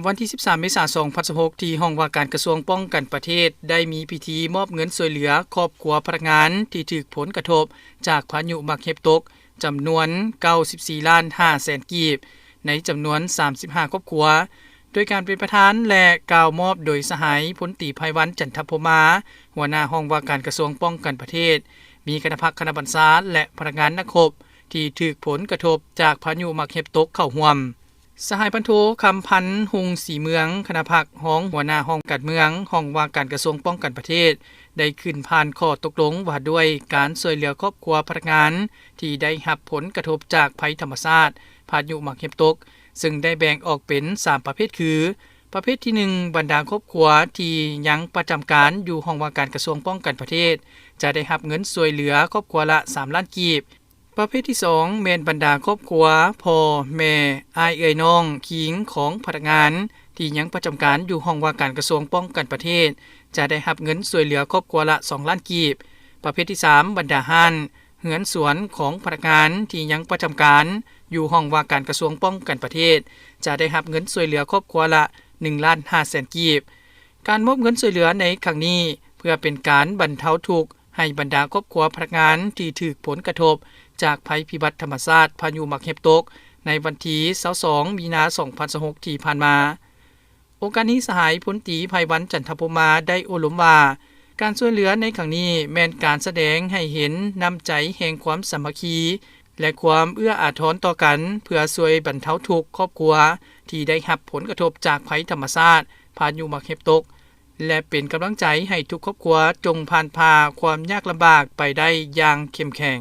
ວັນທີສິບສາມ ເມສາ ສອງພັນຊາວຫົກ ທີ່ຫ້ອງວ່າການກະຊວງປ້ອງກັນປະເທດ ໄດ້ມີພິທີມອບເງິນຊ່ວຍເຫຼືອຄອບຄົວພະນັກງານທີ່ຖືກຜົນກະທົບຈາກພາຍຸໝາກເຫັບຕົກ ຈຳນວນ ເກົ້າສິບສີ່ລ້ານຫ້າແສນກີບ ໃນຈຳນວນ ສາມສິບຫ້າຄອບຄົວ ໂດຍການເປັນປະທານ ແລະ ກ່າວມອບໂດຍສະຫາຍ ພົນຕີ ໄພວັນ ຈັນທະພົມມາ ຫົວໜ້າຫ້ອງວ່າການກະຊວງປ້ອງກັນປະເທດ, ມີຄະນະພັກ, ຄະນະບັນຊາ ແລະ ພະນັກງານນັກຮົບ ທີ່ຖືກຜົນກະທົບຈາກພາຍຸໝາກເຫັບຕົກເຂົ້າຮ່ວມ. ສະຫາຍ ພັນໂທ ຄຳພັນ ຮຸ່ງສີເມືອງ, ຄະນະພັກ, ຮອງຫົວໜ້າຫ້ອງການເມືອງ, ຫ້ອງວ່າການກະຊວງປ້ອງກັນປະເທດ ໄດ້ຂຶ້ນຜ່ານຂໍ້ຕົກລົງວ່າດ້ວຍການຊ່ວຍເຫຼືອຄອບຄົວພະນັກງານທີ່ໄດ້ຮັບຜົນກະທົບຈາກໄພທຳມະຊາດ ພາຍຸໝາກເຫັບຕົກ, ຊຶ່ງໄດ້ແບ່ງອອກເປັນສາມປະເພດຄື ປະເພດທີໜຶ່ງ ບັນດາຄອບຄົວທີ່ຍັງປະຈຳການຢູ່ຫ້ອງວ່າການກະຊວງປ້ອງກັນປະເທດ ຈະໄດ້ຮັບເງິນຊ່ວຍເຫຼືອຄອບຄົວລະ ສາມລ້ານກີບ. ປະເພດທີສອງ ແມ່ນບັນດາຄອບຄົວ ພໍ່, ແມ່, ອ້າຍ, ເອື້ອຍ, ນ້ອງ, ຄີງ ຂອງພະນັກງານທີ່ຍັງປະຈຳການຢູ່ຫ້ອງວ່າການກະຊວງປ້ອງກັນປະເທດ ຈະໄດ້ຮັບເງິນຊ່ວຍເຫຼືອຄອບຄົວລະ ສອງລ້ານກີບ. ປະເພດທີສາມ ບັນດາຮ້ານ, ເຮືອນສວນຂອງພະນັກງານທີ່ຍັງປະຈຳການຢູ່ຫ້ອງວ່າການກະຊວງປ້ອງກັນປະເທດ ຈະໄດ້ຮັບເງິນຊ່ວຍເຫຼືອຄອບຄົວລະ ໜຶ່ງລ້ານຫ້າແສນກີບ. ການມອບເງິນຊ່ວຍເຫຼືອໃນຄັ້ງນີ້ ເພື່ອເປັນການບັນເທົາທຸກໃຫ້ບັນດາຄອບຄົວພະນັກງານທີ່ຖືກຜົນກະທົບຈາກໄພພິບັດທຳມະຊາດພາຍຸໝາກເຫັບຕົກ ໃນວັນທີຊາວສອງ ມີນາ ສອງພັນຊາວຫົກ ທີ່ຜ່ານມາ. ໂອກາດນີ້ ສະຫາຍ ພົນຕີ ໄພວັນ ຈັນທະພົມມາ ໄດ້ໂອ້ລົມວ່າ ການຊ່ວຍເຫຼືອໃນຄັ້ງນີ້ ແມ່ນການສະແດງໃຫ້ເຫັນນ້ຳໃຈແຫ່ງຄວາມສາມັກຄີ ແລະ ຄວາມເອື້ອອາທອນຕໍ່ກັນ ເພື່ອຊ່ວຍບັນເທົາທຸກຄອບຄົວທີ່ໄດ້ຮັບຜົນກະທົບຈາກໄພທຳມະຊາດ ພາຍຸໝາກເຫັບຕົກ ແລະ ເປັນກຳລັງໃຈໃຫ້ທຸກຄອບຄົວຈົ່ງຜ່ານຜ່າຄວາມຍາກລຳບາກໄປໄດ້ຢ່າງເຂັ້ມແຂງ.